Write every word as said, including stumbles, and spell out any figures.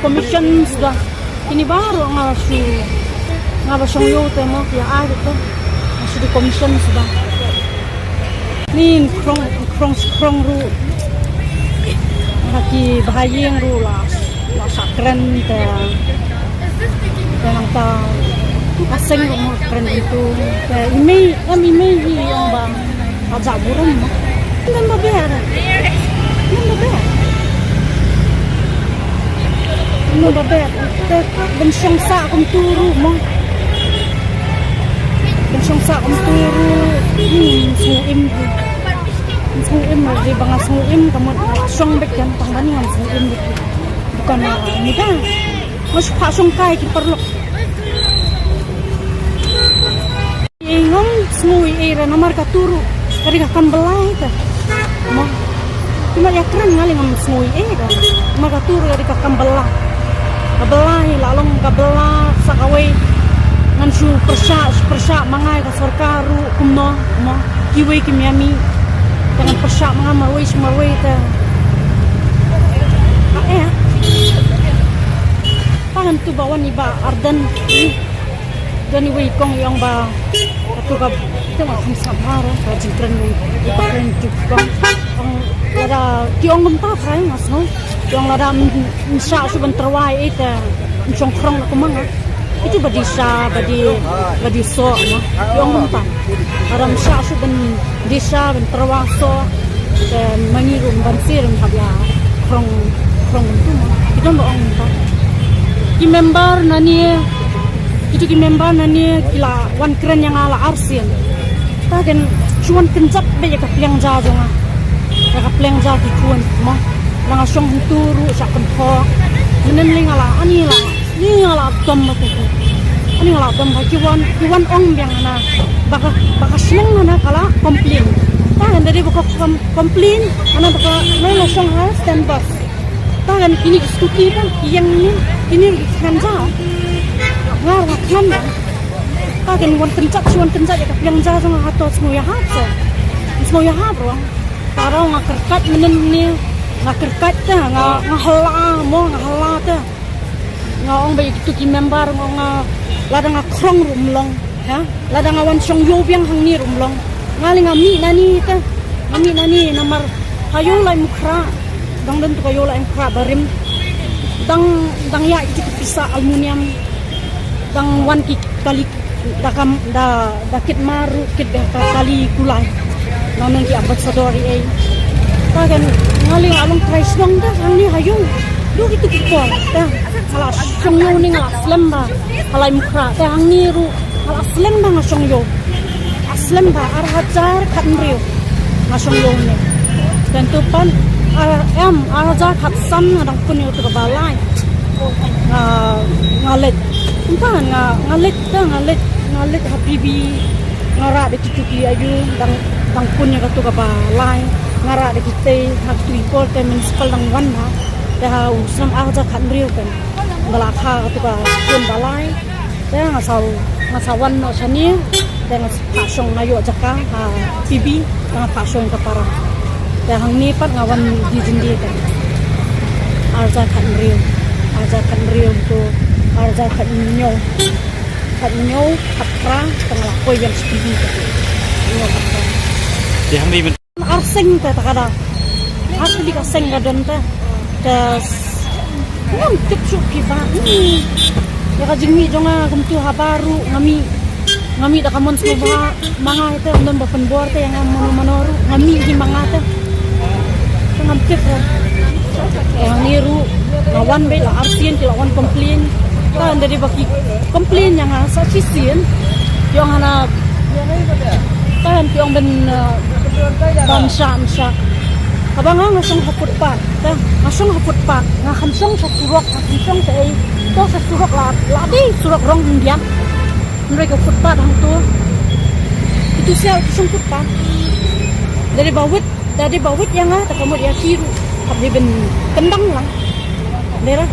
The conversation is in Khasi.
Commission suda. Kine baroh nga shu, nga ba shong ïew te mo, ïa ai te. Nga shu dei commission suda. Nin krong, krong, krong ruh. Nga ki bahaïing ruh la, la shah kren te. Te nangta, ka seng ruh mo kren itu. Te i mei, em i mei hi ong ba. Ka jah burom mo. Ngan ba ber. Ngan ba ber. Ngan ba ber. Te ban shong sah kumtu ruh mo. Ban shong sah kumtu ruh. Hmm, sngew im. Sngew im, ri ba nga sngew im ka mut shong beit kan tang ban ngan sngew im beit. Bukan nga ni da. Nga shu phah shong kai ki paralok. Ei ngam sngew ei re namar ka tu ruh ka dei ka kam bylla te. Mo. Ki mat ïakren nga lei ngam sngew ei re. Namar ka tu ruh ka dei ka kam bylla. Ka bylla hi la long ka bylla sa kawei. Ngan shu pyrshah, shu pyrshah ma nga ïa ka sorkar ruh kumno, mo. Kiwei kim ïa mih. Te ngan pyrshah ma nga marwei sha marwei te. Ka eh. Te ngan tu ba wan i Bah Ardent. Don iwei i kong i ong ba katu ka, te nga kham sngap bha ruh ka jingkren i, i ba kren i kong. Ong lada ki ong kumta phai nga sngew. Ki ong lada m, m shah shuh ban tyrwa ei te m shong krong la kumang. Itu ba dei sha, ba dei, ba dei soh mo. Ki ong kumta. Lada m shah shuh ban dei sha ban tyrwa soh. Te ma ngi ruh ban sir ban hap ïa krong, krong kumtu mo. Ki don ba ong kumta. Ki member nane, kitu ki member nane ki la wan kren ïa nga la arsien. Te kan shu wan kynjat beit ïa ka pliang ja jong nga. Ïa ka pliang ja ki khun mo. La nga shong hyntu ruh sha kynthok. Mynnin lei nga la, ani la. Ni nga la dom ba ku. Ani nga la dom ba ki wan, ki wan ong biang na. Ba ka, ba ka shnong na ka la complain. Te kan da dei ba ka com, complain. Ana ba ka nai la shong ha stand bus. Te kan kine ki scooty te ki ïeng ni, kine ki khan ja. Nga ruh nga khan ja. Te kan wan kynjat, shu wan kynjat ïa ka pliang ja jong nga, hato sngew ïahap se. Sngew ïahap ruh. Te ruh nga kyrkhat mynnin ni, nga kyrkhat te, nga, nga hala mo, nga hala te. Nga ong ba ïa kitu ki member nga ong nga lada nga krong ruh ym long, ha? Lada nga wan shong ïew biang hangne ruh ym long. Nga lei nga mih nani te. Nga mih nani namar ha Ïew Laitumkhrah. Dang don tu ka Ïew Laitumkhrah barim. Dang, dang ïaid kitu ki pisa aluminium. Dang wan ki kali da kam, da, da kit mar ruh, kit da ka kali kulai. Nang nang ki ambassador ei ei. Te kan nga lei nga long trai shnong te hangne ha ïew. Dei kitu ki por te. Nga la shong ïew ne nga la slem bha ha Laitumkhrah te hangne ruh nga la slem bha nga shong ïew. Nga slem bha ar hajar khathynriew nga shong ïew ne. Te tu pat ar, em, ar hajar khatsan nga dang pun ïa tu kaba lai. Nga, nga leit. Kumta nga, nga leit te, nga leit, nga leit ha P B. Nga rah da kitu ki ayu dang, dang pun ïa katu kaba lai. Nga rah da kitei ha kitu ki por te municipal dang wan bha. Te ha u snem ar hajar khathynriew kan nga la kha katu ka pun ba lai. Te nga sa, nga sa wan noh shane. Te nga phah shong, nga ïoh jaka ha P B. Te nga phah shong ka para. Te hangne pat nga wan die jingdie kan. Ar hajar khathynriew, ar hajar khathynriew tu, ar hajar khathynñiew. Khathynñiew, khatphra, te nga la poi ïeng sha P B te. Khathynñiew, khatphra. Te hangne mynta ar seng te, te ka dei. Ar tylli ka seng ka don te. Te s, ngam tip shuh phi ba. Hmm. Ïa ka jingmih jong nga kumtu haba ruh nga mih. Nga mih da ka mon sngewbha. Ma nga te ym don ba pynbor te ïa nga mano mano ruh. Nga mih hi ma nga te. Te ngam tip ruh. Te hangne ruh nga wan beit la arsien ki la wan complain. Te ynda dei ba ki complain ïa nga sa shisien. Ki ong hana, te ki ong ban, eh, ban shah, ban shah. Haba nga, nga shong ha footpath. Te nga shong ha footpath. Nga kham shong sha surok, nga kham shong sha ei. To sha surok la, la dei surok rong India. Hynrei ka footpath hangto. Itu sha, itu shong footpath. Da dei ba wit, da dei ba wit ïa nga, te ka mut ïa ki ruh. Hap dei ban kyndang lang. Dei ra.